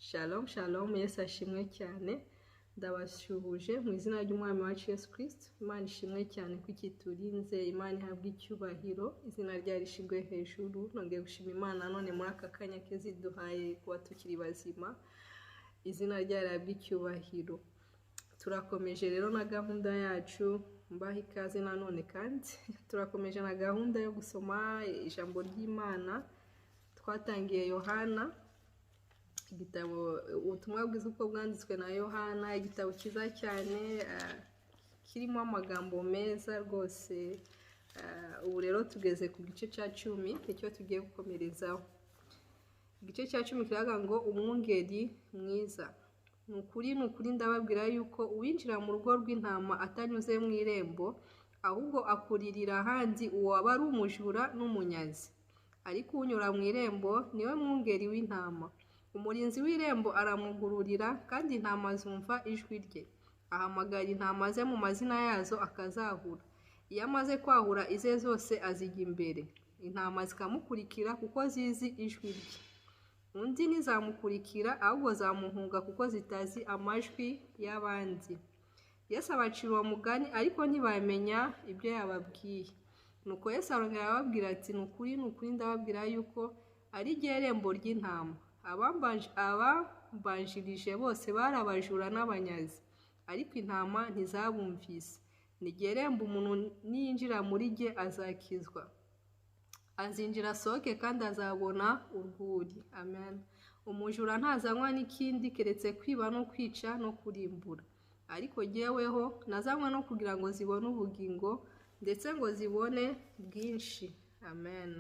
Shalom shalom, Yesu ashimwe cyane. Ndabashuhuje mu izina ry'Umwami wacu Yesu Kristo. Imana ishimwe cyane ko ikiturinze, Imana ihabwe icyubahiro, izina ryayo rishirwe hejuru. Nongeye gushima Imana none muri aka kanya keza iduhaye kuba tukiri bazima, izina ryayo rihabwe icyubahiro. Turakomeje rero na gahunda yacu, mbaha ikaze nanone kandi turakomeje na gahunda yo gusoma ijambo ry'Imana. Twatangiye Yohana, igitabo ubutumwa bwiza uko bwanditswe na Yohana, igitabo cyiza cyane kirimo amagambo meza rwose. Ubu rero tugeze ku gice cya 10, nicyo tugiye gukomerezaho. Igice cya 10 kiravuga ngo umwungeri mwiza. Ni ukuri, ni ukuri, ndababwira yuko uwinjira mu rugo rw'intama atanyuze mu irembo, ahubwo akuririra ahandi, uwo aba ari umujura n'umunyazi. Ariko unyura mu irembo niwe mwungeri w'intama. Umurinzi w'irembo aramugururira, kandi intama zumva ijwi rye. Ahamagara intama ze mu mazina yazo, akazahura. Iyo amaze kwahura ize zose, azijya imbere, intama zikamukurikira kuko zizi ijwi rye. Undi ntizamukurikira, ahubwo zamuhunga kuko zitazi amajwi y'abandi. Yesu abacira uwo mugani, ariko ntibamenya ibyo yababwiye. Nuko Yesu arongera arababwira ati: "Ni ukuri, ni ukuri, ndababwira yuko ari ryo rembo ry'intama. Abambanjirije bose bari abajura n'abanyazi, ariko intama ntizabumvise. Ni jye rembo, umuntu niyinjira muri jye azakizwa. Azinjira asohoke, kandi azabona urwuri." Amen. "Umujura ntazanywa n'ikindi keretse kwiba no kwica no kurimbura. Ariko jyeweho nazanywe no kugira ngo zibone ubugingo, ndetse ngo zibone bwinshi." Amen.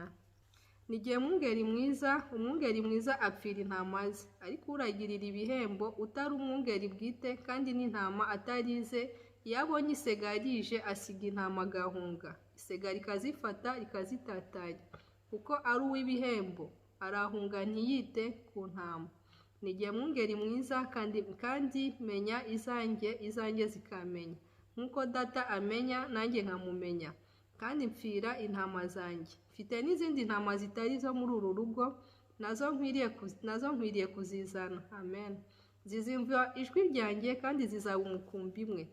"Ni jye mwungeri mwiza. Umwungeri mwiza apfira intama ze. Ariko uragirira ibihembo utari umwungeri bwite, kandi n'intama atarize, iyo abonye isega rije, asiga intama agahunga, isega rikazifata rikazitatanya, kuko ari uw'ibihembo, arahunga ntiyite ku ntama. Ni jye mwungeri mwiza, kandi menya izanjye, izanjye zikamenya, nk'uko Data amenya nanjye nkamumenya, kandi mpfira intama zanjye. Mfite n'izindi ntama zitari izo muri uru rugo, nazo nkwiriye kuzizana." Amen. "Zizumva ijwi ryanjye, kandi zizaba umukumbi umwe,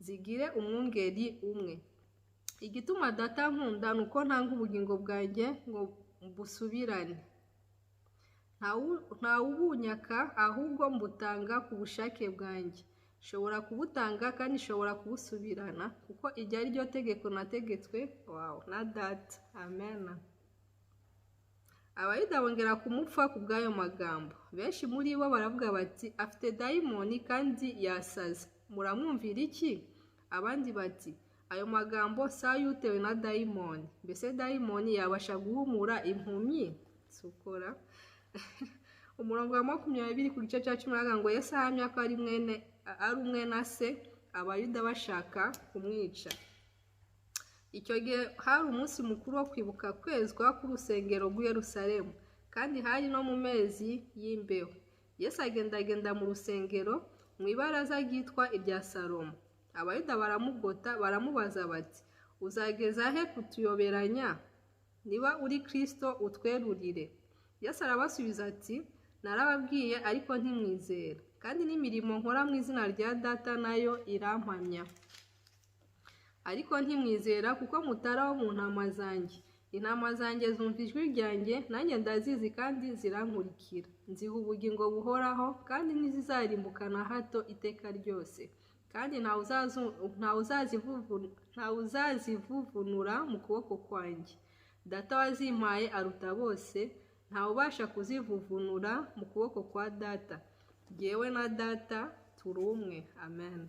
zigire umwungeri umwe. Igituma Data nkunda ni uko ntanga ubugingo bwanjye ngo mbusubirane. Ntawubunyaka, ahubwo mbutanga ku bushake bwanjye. Nshobora kubutanga kandi nshobora kubusubirana, kuko iryo ari ryo tegeko nategetswe, wow, na Data." Amen. Abayuda bongera kumupfa ku bw'ayo magambo. Benshi muri bo baravuga bati: "Afite dayimoni kandi yasaze, muramwumvira iki?" Abandi bati: "Ayo magambo si ay'utewe na dayimoni. Mbese dayimoni yabasha guhumura impumyi?" Sukora. Umurongo wa 20 ku gice cya 10 aravuga ngo Yesu ahamya ko ari mwene, ari umwe na Se. Abayuda bashaka kumwica. Icyo gihe hari umunsi mukuru wo kwibuka kwezwa k'urusengero rw'i Yerusalemu, kandi hari no mu mezi y'imbeho. Yesu agendagenda mu rusengero mu ibaraza ryitwa irya Salomo. Abayuda baramugota, baramubaza bati: "Uzageza he kutuyoberanya? Niba uri Kristo, utwerurire." Yesu arabasubiza ati: "Narababwiye, ariko ntimwizera. Kandi n'imirimo nkora mu izina rya Data nayo irampamya. Ariko ntimwizera kuko mutari abo mu ntama zanjye. Intama zanjye zumva ijwi ryanjye, nanjye ndazizi kandi zirankurikira. Nziha ubugingo buhoraho, kandi ntizizarimbuka na hato iteka ryose, kandi ntawe uzazivuvunura mu kuboko kwanjye. Data wazimpaye aruta bose, ntawe ubasha kuzivuvunura mu kuboko kwa Data. Jyewe na Data turi umwe." Amen.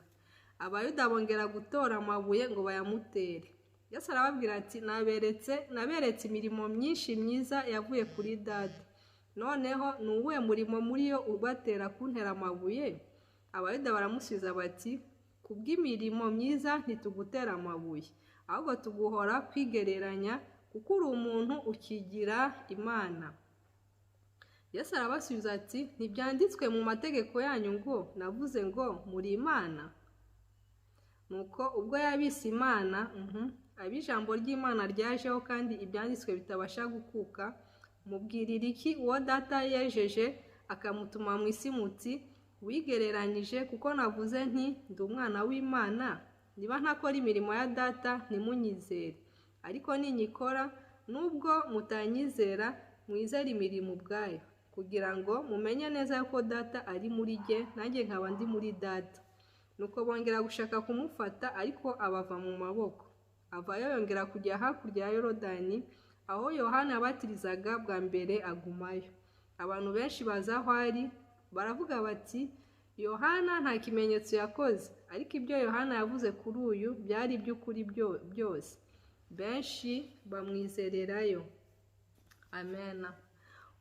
Abayuda bongera gutora amabuye ngo bayamutere. Yesu arababwira ati: Naberetse imirimo myinshi myiza yavuye kuri Data. Noneho ni uwuhe murimo muri yo ubatera kuntera amabuye?" Abayuda baramusubiza bati: "Kubw'imirimo myiza ntitugutera amabuye, ahubwo tuguhora kwigereranya, kuko uri umuntu ukigira Imana." Yesu arabasubiza ati: "Ntibyanditswe mu mategeko yanyu ngo navuze ngo muri imana? Nuko ubwo yabise imana, abo ijambo ry'Imana ryajeho kandi ibyanditswe bitabasha gukuka, mubwirira iki uwo Data yejeje akamutuma mu isi muti wigereranyije kuko navuze nti ndi umwana w'Imana? Niba ntakora imirimo ya Data ntimunyizere, ariko ninyikora nubwo mutanyizera mwizere imirimo ubwayo, kugira ngo mumenye neza ko Data ari muri jye nanjye nkaba ndi muri Data. Nuko bongera gushaka kumufata, ariko abava mu maboko. Avayo yongera kujya hakurya ya Yorodani, aho Yohana yabatirizaga bwa mbere, agumayo. Abantu benshi baza aho ari, baravuga bati Yohana nta kimenyetso yakoze, ariko ibyo Yohana yavuze kuri uyu byari iby'ukuri byose. Benshi bamwizererayo. Amen.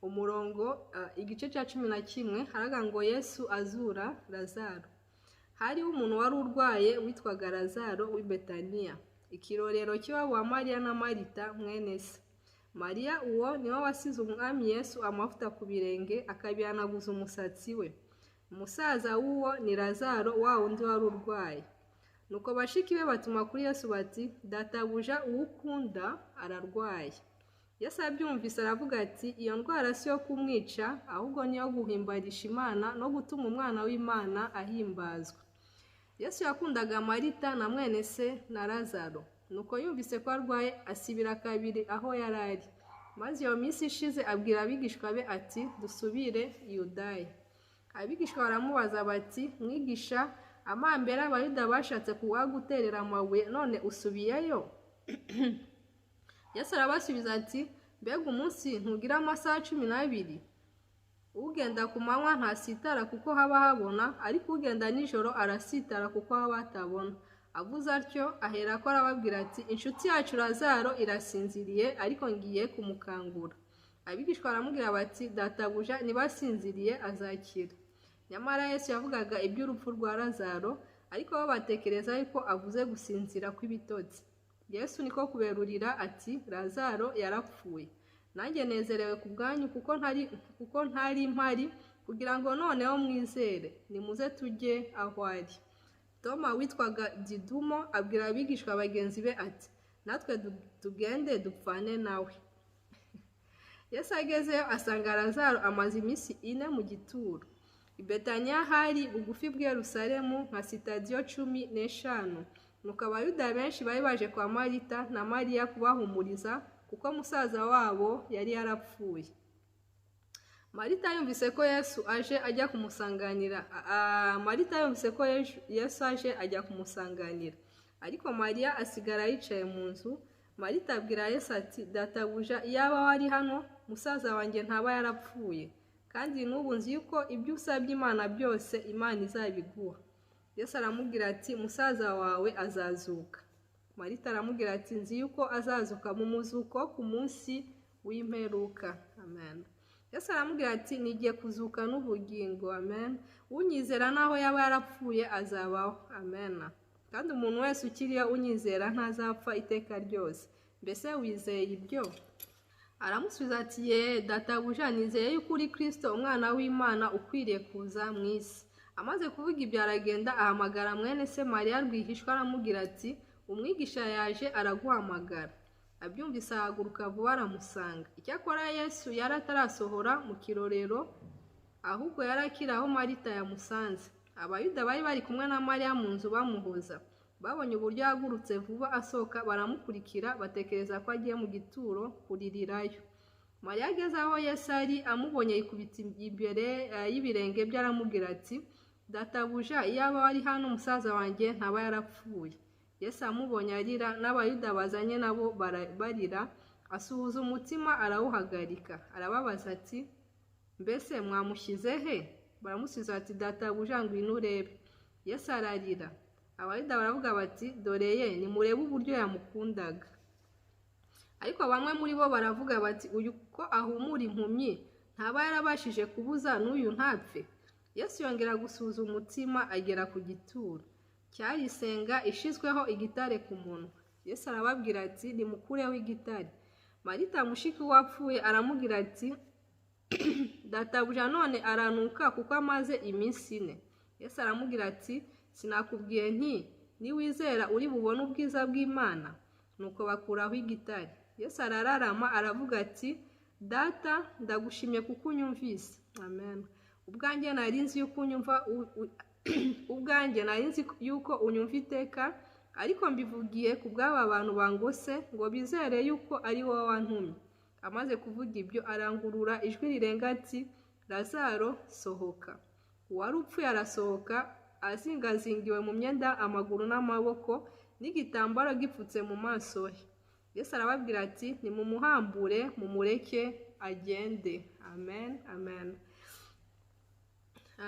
Umurongo igice cya 11 haraga ngo Yesu azura Lazaro. Hariho umuntu wari urwaye witwaga Lazaro w'i Betaniya, ikirorero cy'iwabo wa Mariya na Marita mwene se. Mariya uwo niwe wasize umwami Yesu amavuta ku birenge akabihanaguza umusatsi we. Umusaza w'uwo ni Lazaro wa wundi wari urwaye. Nuko bashiki be batuma kuri Yesu bati databuja uwo ukunda ararwaye. Yesu abyumvise aravuga ati iyo ndwara si yo kumwica, ahubwo ni iyo guhimbarisha Imana no gutuma umwana w'Imana ahimbazwa. Yesu yakundaga Marita na mwene se na Lazaro. Nuko yumvise ko arwaye asibira kabiri aho yari ari. Maze iyo minsi ishize abwira abigishwa be ati dusubire i Yudaya. Abigishwa baramubaza bati mwigisha, amambere Abayuda bashatse kuhaguterera amabuye, none usubiyeyo? Yesu arabasubiza ati mbega umunsi ntugira amasaha 12? Ugenda ku manywa ntasitara kuko haba habona, ariko ugenda nijoro arasitara kuko haba hatabona. Avuze atyo aherako arababwira ati inshuti yacu Lazaro irasinziriye, ariko ngiye kumukangura. Abigishwa baramubwira bati databuja niba asinziriye azakira. Nyamara Yesu yavugaga iby'urupfu rwa Lazaro, ariko bo batekereza yuko avuze gusinzira kw'ibitotsi. Yesu niko kuberurira ati Lazaro yarapfuye, nanjye nezerewe ku bwanyu kuko ntari mpari, kugira ngo noneho mwizere. Nimuze tujye aho ari. Toma witwaga Didumo abwira abigishwa bagenzi be ati natwe tugende dupfane nawe. Yesu agezeyo asanga Lazaro amaze iminsi 4 mu gituro. I Betaniya hari bugufi bw'i Yerusalemu nka sitadiyo 15. Nuko Abayuda benshi bari baje kwa Marita na Mariya kubahumuriza, kuko musaza wabo yari yarapfuye. Marita yumvise ko Yesu aje ajya kumusanganira. Marita yumvise ko Yesu aje ajya kumusanganira, ariko Mariya asigara yicaye mu nzu. Marita abwira Yesu ati databuja, iyaba wari hano musaza wanjye ntaba yarapfuye, kandi n'ubu nzi yuko ibyo usabye Imana byose Imana izabiguha. Yesu aramubwira ati musaza wawe azazuka. Marita aramubwira ati nzi yuko azazuka mu muzuko ku munsi w'imperuka. Amen. Yesu aramubwira ati nigiye kuzuka n'ubugingo. Amen. Unyizera naho yaba yarapfuye azabaho. Amen. Kandi umuntu wese ukiriyo unyizera ntazapfa iteka ryose. Mbese wizeye ibyo? Aramusubiza ati ye databuja, nizeye yuko uri Kristo umwana w'Imana ukwiriye kuza mu isi. Amaze kuvuga ibyo aragenda ahamagara mwene se Mariya rwihishwa, aramubwira ati umwigisha yaje araguhamagara. Abyumvise ahaguruka vuba aramusanga. Icyakora Yesu yari atarasohora mu kirorero, ahubwo yari akiri aho Marita yamusanze. Abayuda bari bari kumwe na Mariya mu nzu bamuhoza. Babonye uburyo yahagurutse vuba asohoka, baramukurikira, batekereza ko agiye mu gituro kuririrayo. Mariya ageze aho Yesu ari, amubonye yikubita imbere y'ibirenge bye, aramubwira ati databuja, iyaba wari hano umusaza wanjye ntaba yarapfuye. Yesu amubonye arira, n'Abayuda bazanye nabo barira, asuhuza umutima arawuhagarika. Arababaza ati mbese mwamushyize he? Baramusubiza bati databuja, ngwino urebe. Yesu ararira. Abayuda baravuga bati dore ye, nimurebe uburyo yamukundaga. Ariko bamwe muri bo baravuga bati uyu ko ahumura impumyi ntaba yarabashije kubuza n'uyu ntapfe? Yesu yongera gusuhuza umutima agera ku gituro cyari isenga ishizweho igitare ku munwa. Yesu arababwira ati nimukureho igitare. Marita mushiki wapfuye aramubwira ati databuja, none aranuka kuko amaze iminsi 4. Yesu aramubwira ati sinakubwiye nti niwizera uri bubone ubwiza bw'Imana? Nuko bakuraho igitare. Yesu arararama aravuga ati data, ndagushimye kuko unyumvise. Amen. Ubwanjye nari nzi yuko unyumva ubwanjye nari nzi yuko unyumva iteka, ariko mbivugiye ku bw'aba bantu bangose ngo bizere yuko ari wowe wantumye. Amaze kuvuga ibyo arangurura ijwi rirenga ati, Lazaro sohoka. Uwari upfuye arasohoka azingazingiwe mu myenda amaguru n'amaboko n'igitambaro gipfutse mu maso he. Yesu arababwira ati, nimumuhambure mumureke agende. Amen, amen,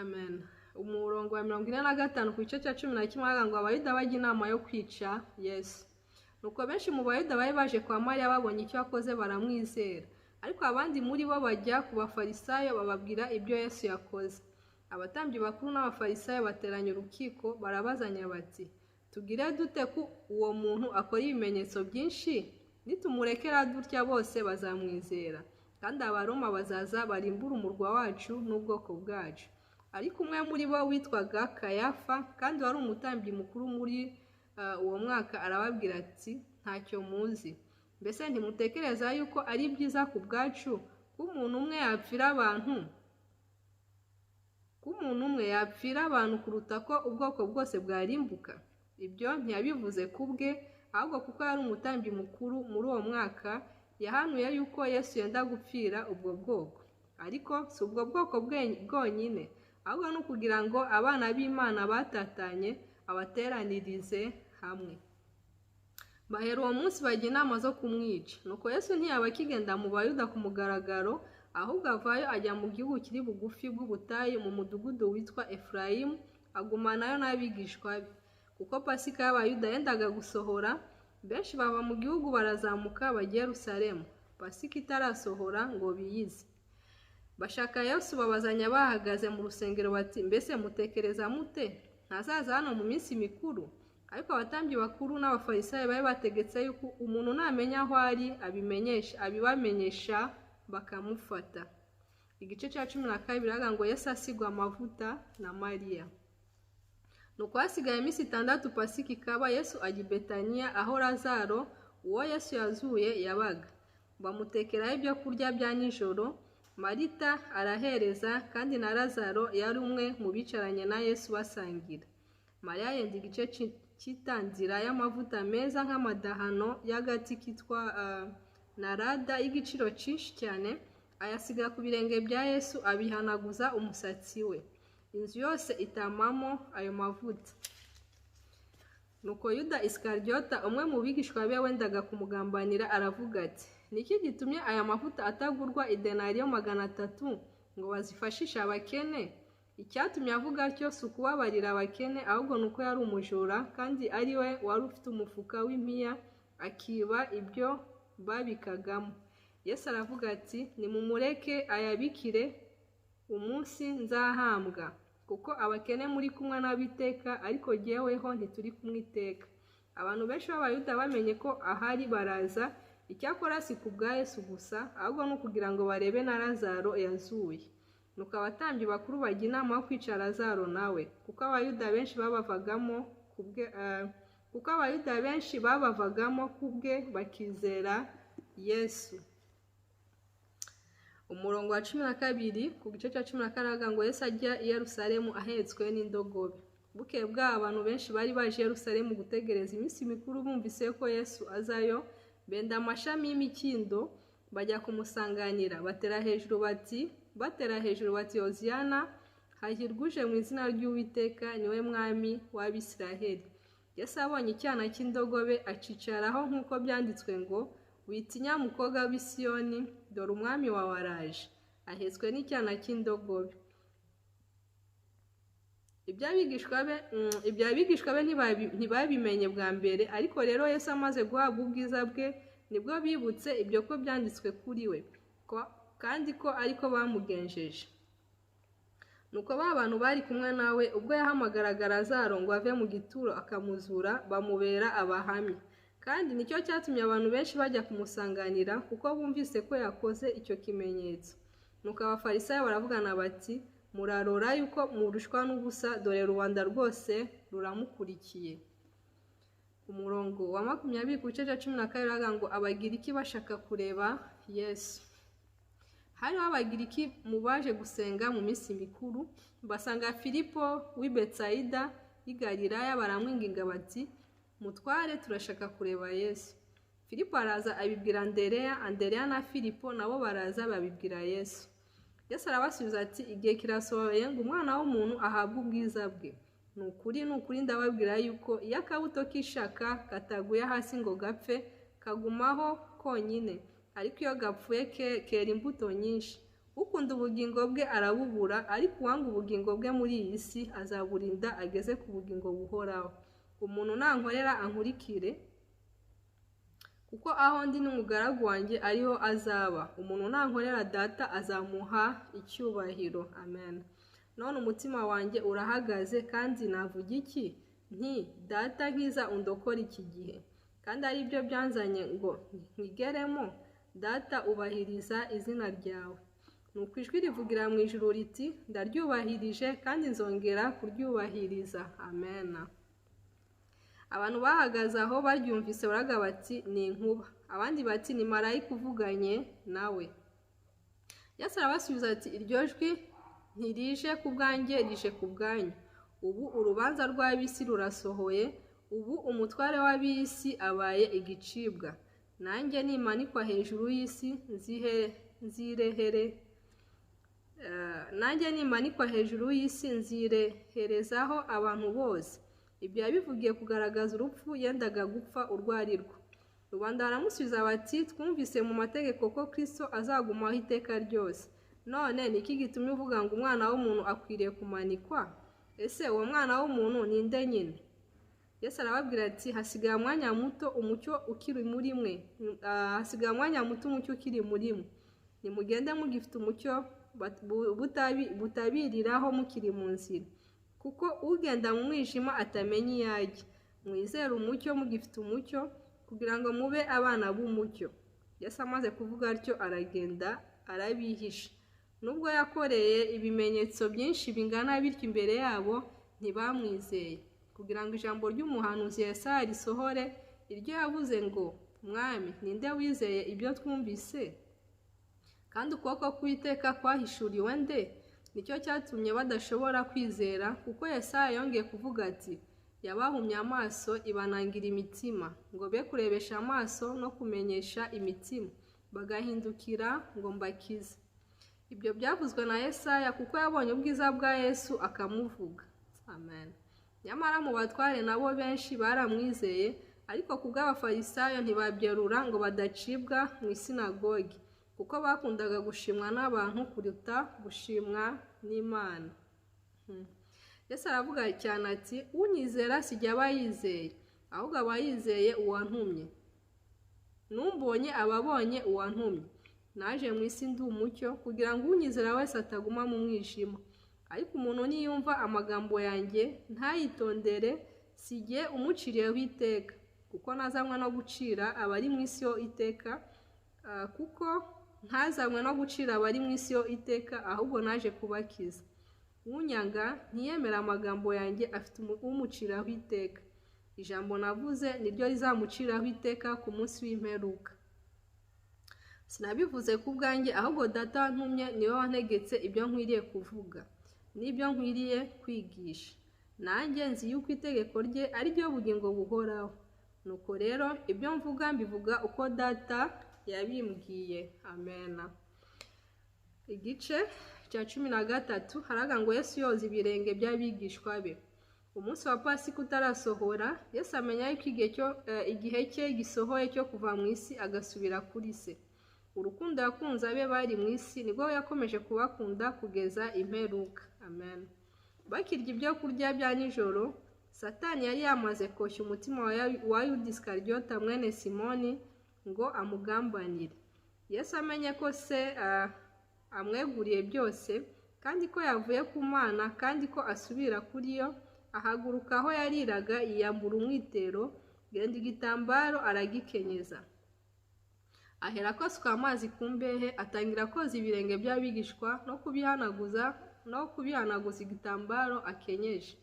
amen. Umurongo wa 45 ku gice cya 11 aravuga ngo Abayuda bajya inama yo kwica Yesu. Nuko benshi mu Bayuda bari baje kwa Mariya babonye icyo akoze baramwizera, ariko abandi muri bo bajya ku Bafarisayo bababwira ibyo Yesu yakoze. Abatambyi bakuru n'Abafarisayo bateranya urukiko barabazanya bati, tugire dute ko uwo muntu akora ibimenyetso byinshi? Nitumurekera dutya bose bazamwizera, kandi Abaroma bazaza barimbura umurwa wacu n'ubwoko bwacu. Ariko umwe muri bo witwaga Kayafa kandi wari umutambyi mukuru muri uwo mwaka arababwira ati, ntacyo muzi. Mbese ntimutekereza yuko ari byiza ku bwacu ko umuntu umwe yapfira abantu kuruta ko ubwoko bwose bwarimbuka? Ibyo ntiyabivuze ku bwe, ahubwo kuko yari umutambyi mukuru muri uwo mwaka, yahanuye yuko Yesu yenda gupfira ubwo bwoko. Ariko si ubwo bwoko bwonyine, ahubwo ni ukugira ngo abana b'Imana batatanye abateranirize hamwe. Bahera uwo munsi bajya inama zo kumwica. Nuko Yesu ntiyaba akigenda mu Bayuda ku mugaragaro, ahubwo avayo ajya mu gihugu kiri bugufi bw'ubutayu mu mudugudu witwa Efurayimu, agumanayo n'abigishwa be. Kuko Pasika y'Abayuda yendaga gusohora, benshi bava mu gihugu barazamuka bajya i Yerusalemu, Pasika itarasohora ngo biyize. Bashaka Yesu babazanya bahagaze mu rusengero bati, mbese mutekereza mute? Ntazaza hano mu minsi mikuru? Ariko abatambyi bakuru n'Abafarisayo bari bategetse yuko umuntu namenya aho ari abibamenyesha bakamufata. Igice cya 12 aravuga ngo Yesu asigwa amavuta na Mariya. Nuko hasigaye iminsi 6 Pasika ikaba, Yesu ajya i Betaniya aho Lazaro uwo Yesu yazuye yabaga. Bamutekeraho ibyo kurya bya nijoro. Marita arahereza, kandi na Lazaro yari umwe mu bicaranye na Yesu basangira. Mariya yenda igice cy'itanzira y'amavuta meza nk'amadahano y'agati kitwa narada y'igiciro cyinshi cyane, ayasiga ku birenge bya Yesu abihanaguza umusatsi we. Inzu yose itamamo ayo mavuta. Nuko Yuda Isikaryota, umwe mu bigishwa be wendaga kumugambanira, aravuga ati, niki gitumye aya mavuta atagurwa idenariyo 300 ngo bazifashishe abakene? Icyatumye avuga atyo si ukubabarira abakene, ahubwo ni uko yari umujura, kandi ari we wari ufite umufuka w'impiya akiba ibyo babikagamo. Yesu aravuga ati, nimumureke ayabikire umunsi nzahambwa, kuko abakene muri kumwe n'abiteka, ariko jyeweho ntituri kumwe iteka. Abantu benshi b'Abayuda bamenye ko ahari baraza, icyakora si ku bwa Yesu gusa, ahubwo ni ukugira ngo barebe na Lazaro yazuye. Nuko abatambyi bakuru bajya inama yo kwica Lazaro nawe, kuko Abayuda benshi babavagamo kubwe bakizera Yesu. Umurongo wa 12 ku gice cya 12 ngo Yesu ajya i Yerusalemu ahetswe n'indogobe. Bukeye bw'aho abantu benshi bari baje i Yerusalemu gutegereza iminsi mikuru bumvise ko Yesu azayo, benda amashami y'imikindo bajya kumusanganira, batera hejuru bati Hoziyana, hahirwa uje mu izina ry'Uwiteka, niwe mwami w'Abisiraheli. Yesu abonye icyana cy'indogobe acicaraho nk'uko byanditswe ngo, witinya mukobwa w'i Siyoni, dore umwami wawe araje, ahetswe n'icyana cy'indogobe. Ibyo abigishwa be ntibabimenye bwa mbere, ariko rero Yesu amaze guhabwa ubwiza bwe, nibwo bibutse ibyo ko byanditswe kuri we, kandi ko ariko bamugenjeje. Nuko ba bantu bari kumwe nawe ubwo yahamagaraga Lazaro ngo ave mu gituro akamuzura, bamubera abahamya. Kandi nicyo cyatumye abantu benshi bajya kumusanganira, kuko bumvise ko yakoze icyo kimenyetso. Nuko Abafarisayo baravugana bati, murarora yuko murushwa n'ubusa, dore rubanda rwose ruramukurikiye. Umurongo wa 20 ku gice cya 12 aravuga ngo Abagiriki bashaka kureba Yesu. Hariho Abagiriki mu baje gusenga mu minsi mikuru, basanga Filipo w'i Betsayida y'i Galilaya, baramwinginga bati: "Mutware, turashaka kureba Yesu." Filipo araza abibwira Andereya, Andereya na Filipo nabo baraza babibwira Yesu. Yesu arabasubiza ati: "Igihe kirasohoye ngo Umwana w'umuntu ahabwe ubwiza bwe. Ni ukuri, ni ukuri, ndababwira yuko iyo akabuto k'ishaka kataguye hasi ngo gapfe, kagumaho konyine, ariko iyo gapfuye kera imbuto nyinshi. Ukunda ubugingo bwe arabubura, ariko uwanga ubugingo bwe muri iyi si azaburinda ageze ku bugingo buhoraho. Umuntu nankorera ankurikire, kuko aho ndi n'umugaragu wanjye ariho azaba. Umuntu nankorera, Data azamuha icyubahiro." Amen. None umutima wanjye urahagaze, kandi navuga iki? Nti: "Data, nkiza undokore iki gihe." Kandi ari byo byanzanye ngo nkigeremo. Data, ubahiriza izina ryawe. Nuko ijwi rivugira mu ijuru riti: "Ndaryubahirije, kandi nzongera kuryubahiriza." Amen. Abantu bahagaze aho baryumvise baraga bati: "Ni inkuba." Abandi bati: "Ni marayika uvuganye nawe." Yesu arabasubiza ati: "Iryo jwi ntirije ku bwanjye, rije ku bwanyu. Ubu urubanza rw'ab'isi rurasohoye, ubu umutware w'ab'isi abaye igicibwa. Nanjye nimanikwa hejuru y'isi nzirehere nanjye nimanikwa hejuru y'isi nzireherezaho abantu bose." Ibyo yabivugiye kugaragaza urupfu yendaga gupfa urwo ari rwo. Rubanda baramusubiza bati: "Twumvise mu mategeko ko Kristo azagumaho iteka ryose. None ni iki gitumye uvuga ngo Umwana w'umuntu akwiriye kumanikwa? Ese uwo Mwana w'umuntu ni nde nyine?" Yesu arababwira ati: "Hasigaye umwanya muto umucyo ukiri muri mwe. Hasigaye umwanya muto umucyo ukiri muri mwe. Nimugende mugifite umucyo, butabiriraho mukiri mu nzira, kuko ugenda mu mwijima atamenya iyo ajya. Mwizere umucyo mugifite umucyo, kugira ngo mube abana b'umucyo." Yesu amaze kuvuga atyo aragenda arabihisha. Nubwo yakoreye ibimenyetso byinshi bingana bityo imbere yabo, ntibamwizeye, kugira ngo ijambo ry'umuhanuzi Yesaya risohore, iryo yavuze ngo: "Mwami, ninde wizeye ibyo twumvise? Kandi ukuboko k'Uwiteka kwahishuriwe nde?" Nicyo cyatumye badashobora kwizera, kuko Yesaya yongeye kuvuga ati: "Yabahumye amaso, ibanangira imitima, ngo be kurebesha amaso no kumenyesha imitima, bagahindukira ngo mbakize." Ibyo byavuzwe na Yesaya kuko yabonye ubwiza bwa Yesu akamuvuga. Amen. Nyamara mu batware nabo benshi baramwizeye, ariko ku bw'Abafarisayo ntibabyerura ngo badacibwa mu isinagogi, kuko bakundaga gushimwa n'abantu kuruta gushimwa n'Imana. Yesu aravuga cyane ati: "Unyizera si jye aba yizeye, ahubwo aba yizeye uwantumye. N'umbonye aba abonye uwantumye. Naje mu isi ndi umucyo, kugira ngo unyizera wese ataguma mu mwijima. Ariko umuntu niyumva amagambo yanjye ntayitondere, si jye umuciriyeho iteka, kuko ntazanywe no gucira abari mu isi ho iteka, kuko ntazanywe no gucira abari mu isi ho iteka, ahubwo naje kubakiza. Unyanga ntiyemera amagambo yanjye afite umuciraho iteka. Ijambo navuze niryo rizamuciraho iteka ku munsi w'imperuka. Sinabivuze ku bwanjye, ahubwo Data wantumye niwe wantegetse ibyo nkwiriye kuvuga n'ibyo nkwiriye kwigisha. Nanjye nzi yuko itegeko rye ari ryo bugingo buhoraho. Nuko rero ibyo mvuga mbivuga uko Data yabimbwiye." Amen. Igice cya 13 haraga ngo Yesu yoza ibirenge by'abigishwa be. Umunsi wa Pasika utarasohora, Yesu amenya yuko igihe cye gisohoye cyo kuva mu isi agasubira kuri se. Urukundo yakunze abe bari mu isi nibwo yakomeje kubakunda kugeza imperuka. Amen. Bakirya ibyo kurya bya nijoro, Satani yari yamaze koshya umutima wa Yuda Isikaryota mwene Simoni ngo amugambanire. Yesu amenye ko se amweguriye byose, kandi ko yavuye ku Mana, kandi ko asubira kuri yo, ahaguruka aho yariraga, yiyambura umwitero, yenda igitambaro aragikenyeza. Aherako asuka amazi ku mbehe, atangira koza ibirenge by'abigishwa no kubihanaguza igitambaro akenyeje.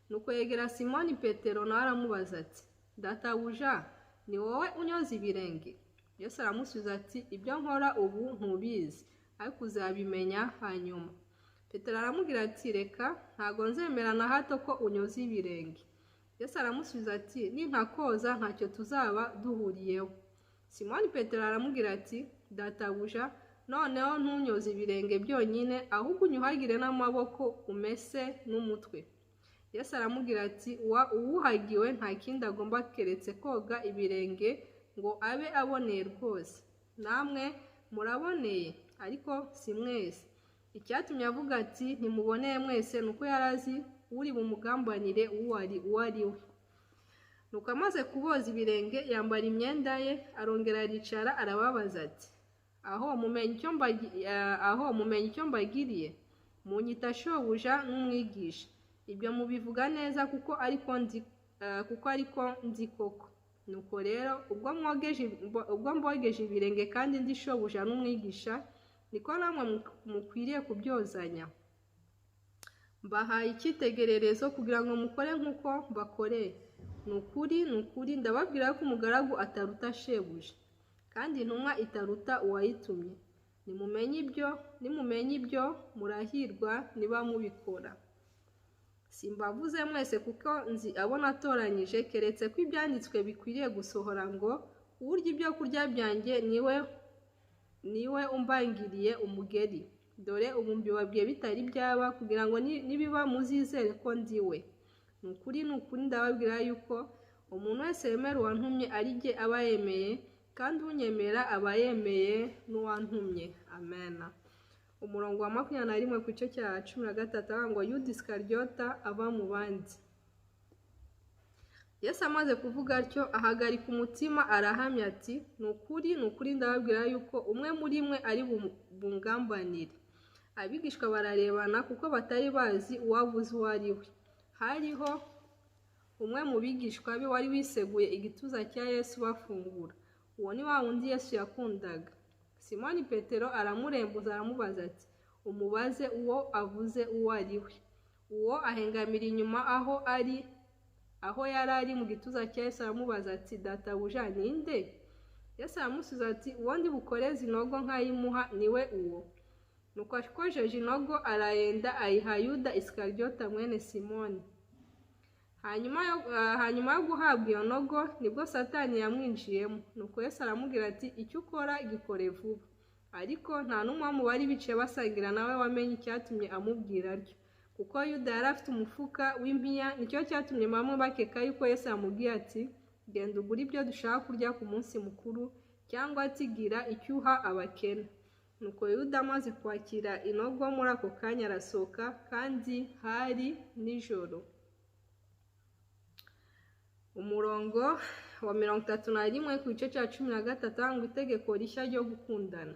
Nuko yegera Simoni Petero, nawe aramubaza ati: "Databuja, ni wowe unyoza ibirenge?" Yesu aramusubiza ati: "Ibyo nkora ubu ntubizi, Ariko uzabimenya hanyuma. Petero aramubwira ati: "Reka, ntago nzemera na hato ko unyoza ibirenge." Yesu aramusubiza ati: "Nintakoza ntacyo tuzaba duhuriyeho." Simoni Petero aramubwira ati: "Databuja, noneho ntunyoze ibirenge byonyine, ahubwo unyuhagire n'amaboko, umese n'umutwe." Yesu aramubwira ati: "Uwuhagiwe nta kindi agomba keretse koga ibirenge ngo abe aboneye rwose. Namwe muraboneye, ariko si mwese." Icyatumye avuga ati: "Ntimuboneye mwese," ni uko yari azi uri bumugambanire uwo ari uwo ari we. Nuko amaze kuboza ibirenge, yambara imyenda ye, arongera aricara, arababaza ati: "Aho mumenya icyo mbagiriye? Munyita shobuja n'umwigisha. Ibyo mubivuga neza, kuko ariko ndi koko. Nuko rero ubwo mbogeje ibirenge kandi ndi shobuja n'umwigisha, niko namwe mukwiriye kubyozanya. Mbahaye icyitegererezo kugira ngo mukore nk'uko mbakoreye. Ni ukuri, ni ukuri, ndababwira ko umugaragu ataruta shebuja, kandi intumwa itaruta uwayitumye. Nimumenye ibyo, murahirwa niba mubikora. Simbavuze mwese, kuko nzi abo natoranyije, keretse ko ibyanditswe bikwiriye gusohora ngo: 'Urya ibyo kurya byanjye niwe umbangiriye umugeri.' Dore ubu mbibabwiye bitari byaba, kugira ngo nibiba muzizere ko ndi we. Ni ukuri, ni ukuri, ndababwira yuko umuntu wese wemera uwantumye ari jye aba yemeye, kandi unyemera aba yemeye n'uwantumye." Amen. Umurongo wa 21 ku gice cya 13 avuga ngo: Yuda Isikaryota ava mu bandi. Yesu amaze kuvuga atyo, ahagarika umutima, arahamya ati: "Ni ukuri, ni ukuri, ndababwira yuko umwe muri mwe ari bungambanire." Abigishwa bararebana, kuko batari bazi uwavuze uwo ari we. Hariho umwe mu bigishwa be wari wiseguye igituza cya Yesu bafungura. Uwo ni wa wundi Yesu yakundaga. Simoni Petero aramurembuza, aramubaza ati: "Umubaze uwo avuze uwo ari we." Uwo ahengamira inyuma aho yari ari mu gituza cya Yesu, aramubaza ati: "Databuja, ninde?" Yesu aramusubiza ati: "Uwo ndi bukoreze inogo nkayimuha niwe uwo." Nuko akojeje inogo, arayenda, ayiha Yuda Isikaryota mwene Simoni. Hanyuma yo guhabwa iyo nogo, nibwo Satani yamwinjiyemo. Nuko Yesu aramubwira ati: "Icyo ukora gikore vuba." Ariko nta n'umwe mu bari bicaye basangira nawe wamenye icyatumye amubwira atyo. Kuko Yuda yari afite umufuka w'impiya, nicyo cyatumye bamwe bakeka yuko Yesu yamubwiye ati: "Genda ugure ibyo dushaka kurya ku munsi mukuru," cyangwa ati: "Gira icyo uha abakene." Nuko Yuda amaze kwakira inogo, muri ako kanya arasohoka, kandi hari nijoro. Umurongo wa 31 ku gice cya 13 ngo: Itegeko rishya ryo gukundana.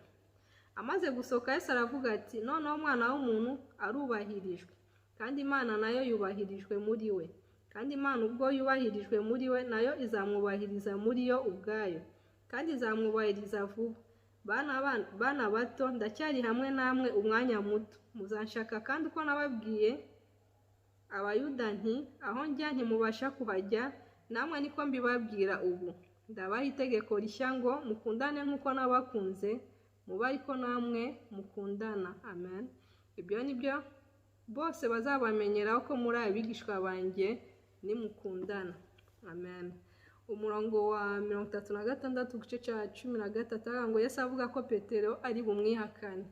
Amaze gusohoka, Yesu aravuga ati: "Noneho Umwana w'umuntu arubahirijwe, kandi Imana nayo yubahirijwe muri we. Kandi Imana ubwo yubahirijwe muri we, nayo izamwubahiriza muri yo ubwayo, kandi izamwubahiriza vuba. Bana bato, ndacyari hamwe namwe umwanya muto. Muzanshaka, kandi uko nababwiye Abayuda nti: 'Aho njya ntimubasha kuhajya,' namwe niko mbibabwira ubu. Ndabaha itegeko rishya ngo mukundane nk'uko nabakunze, mube ariko namwe mukundana." Amen. Ibyo ni byo bose bazabamenyeraho ko muri abigishwa banjye, nimukundana. Amen. Umurongo wa 36 ku gice cya 13 avuga ngo: Yesu avuga ko Petero ari bumwihakane.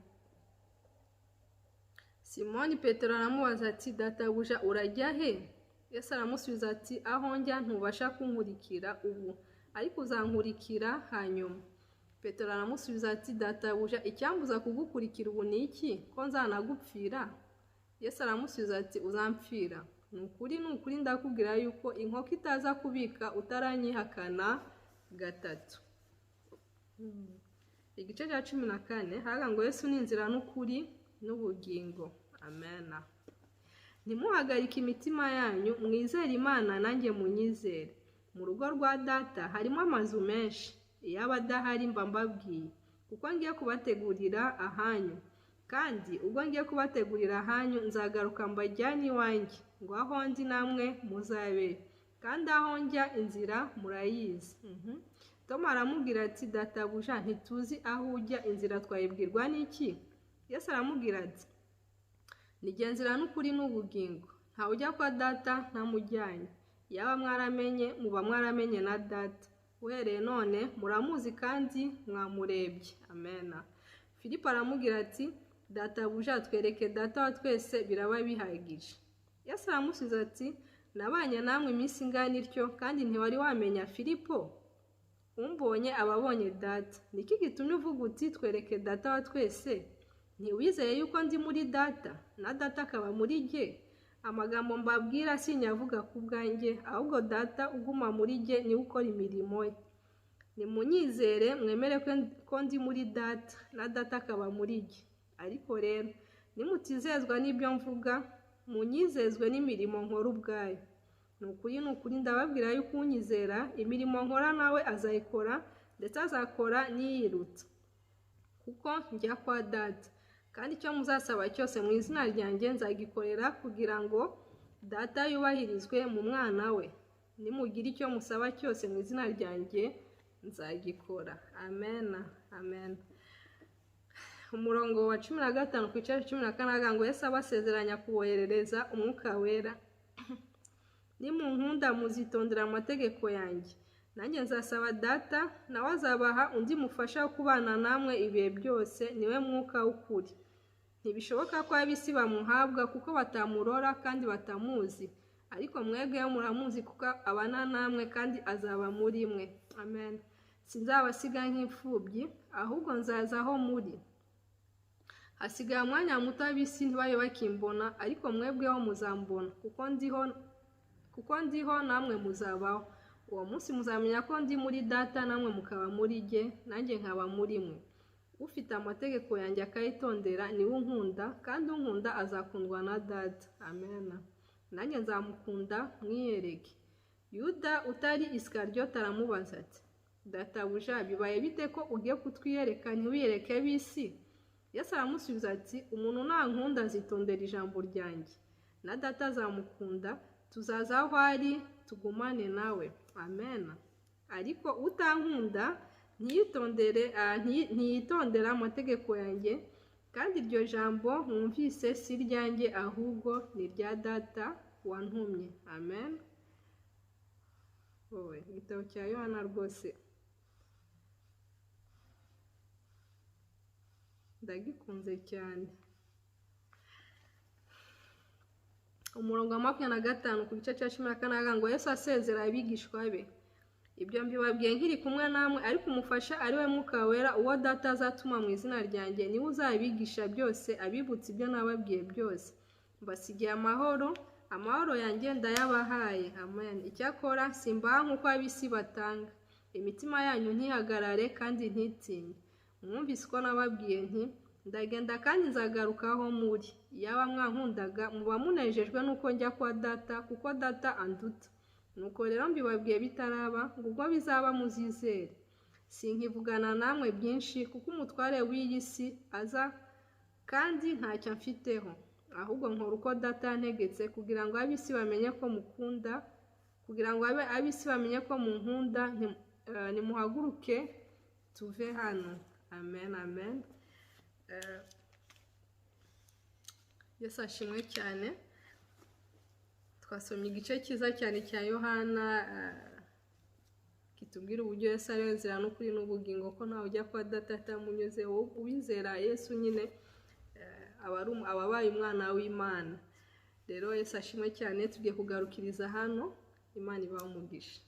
Simoni Petero aramubaza ati: "Databuja, urajya he?" Yesu aramusubiza ati: "Aho njya ntubasha kunkurikira ubu, ariko uzankurikira hanyuma." Petero aramusubiza ati: "Databuja, icyambuza kugukurikira ubu ni iki, ko nzanagupfira?" Yesu aramusubiza ati: "Uzampfira? Ni ukuri, ni ukuri, ndakubwira yuko inkoko itaza kubika utaranyihakana gatatu." Igice cya 14 haga ngo: Yesu ni inzira n'ukuri n'ubugingo. Amen. Ntimuhagarike imitima yanyu, mwizere Imana, nanjye munyizere. Mu rugo rwa Data harimo amazu menshi. Iyaba adahari mba mbabwiye, kuko ngiye kubategurira ahanyu. Kandi ubwo ngiye kubategurira ahanyu, nzagaruka mbajyane iwanjye, ngo aho ndi namwe muzabe. Kandi aho njya inzira murayizi. Toma aramubwira ati: "Databuja, ntituzi aho ujya, inzira twayibwirwa n'iki?" Yesu aramubwira ati nigenzira n'ukuri n'ubugingo, ntawe ujya kwa Data ntamujyanye. Yaba mwaramenye muba mwaramenye na Data, uhereye none muramuzi kandi mwamurebye. Amena. Filipo aramubwira ati databuja twereke Data wa twese biraba bihagije. Yesu aramusubiza ati nabanye namwe iminsi ingana ityo kandi ntiwari wamenya Filipo? Umbonye aba abonye Data. Niki gitumye uvuga uti twereke Data wa twese? Ntiwizeye yuko ndi muri Data na Data akaba muri jye? Amagambo mbabwira sinyavuga ku bwanjye, ahubwo Data uguma muri jye niwe ukora imirimo ye. Nimunyizere mwemere ko ndi muri Data na Data akaba muri jye. Ariko rero nimutizezwa n'ibyo mvuga, munyizezwe n'imirimo nkora ubwayo. Ni ukuri ndababwira yuko unyizera imirimo nkora nawe azayikora, ndetse azakora n'iyiruta, kuko njya kwa Data. Kandi icyo muzasaba cyose mu izina ryanjye nzagikorera, kugira ngo Data yubahirizwe mu mwana we. Nimugira icyo musaba cyose mu izina ryanjye nzagikora. Amen, amen. Umurongo wa 15 ku gice 14 ngo Yesu abasezeranya kuboherereza Umwuka Wera. Nimunkunda muzitondera amategeko yanjye, nanjye nzasaba Data nawe azabaha undi mufasha wo kubana namwe ibihe byose, niwe Mwuka w'ukuri. Ntibishoboka ko ab'isi bamuhabwa kuko batamurora kandi batamuzi, ariko mwebwe muramuzi kuko abana namwe kandi azaba muri mwe. Amen. Sinzabasiga nk'imfubyi, ahubwo nzaza aho muri. Hasigaye umwanya muto ab'isi ntibabe bakimbona, ariko mwebweho muzambona, kuko ndiho namwe muzabaho. Uwo munsi muzamenya ko ndi muri Data namwe mukaba muri jye, nanjye nkaba muri mwe. Ufite amategeko yanjye akayitondera niwe unkunda, kandi unkunda azakundwa na Data. Amen. Nanjye nzamukunda mwiyereke. Yuda utari Isikaryota aramubaza ati databuja bibaye bite ko ugiye kutwiyereka ntiwiyereke ab'isi? Yesu aramusubiza ati umuntu nankunda azitondera ijambo ryanjye, na Data azamukunda, tuzaza aho ari tugumane nawe. Amen. Ariko utankunda ntiyitondera amategeko yanjye, kandi iryo jambo mwumvise si iryanjye ahubwo ni irya Data wantumye. Amen. Wowe igitabo cya Yohana rwose ndagikunze cyane. Umurongo wa 25 ku gice cya 14 ngo Yesu asezera abigishwa be. Ibyo mbibabwiye nkiri kumwe namwe, ariko umufasha ari we Mwuka Wera, uwo Data azatuma mu izina ryanjye, niwe uzabigisha byose, abibutsa ibyo nababwiye byose. Mbasigiye amahoro, amahoro yanjye ndayabahaye. Amen. Icyakora simbaha nk'uko ab'isi batanga. Imitima yanyu ntihagarare kandi ntitinye. Mwumvise ko nababwiye nti ndagenda kandi nzagarukaho muri. Iyaba mwankundaga muba munejejwe nuko njya kwa Data, kuko Data anduta. Nuko rero mbibabwiye bitaraba, ngo ubwo bizaba muzizere. Sinkivugana namwe byinshi, kuko umutware w'iyi si aza kandi ntacyo amfiteho, ahubwo nkora uko Data yantegetse, kugira ngo ab'isi bamenye ko mukunda, kugira ngo ab'isi bamenye ko munkunda. Nimuhaguruke tuve hano. Amen, amen. Yesu ashimwe cyane. Twasomye igice cyiza cyane cya Yohana kitubwira uburyo Yesu ari we nzira n'ukuri n'ubugingo, ko ntawe ujya kwa Data atamunyuze. Uwizera Yesu nyine aba abaye umwana w'Imana. Rero Yesu ashimwe cyane, tugiye kugarukiriza hano. Imana ibahe umugisha.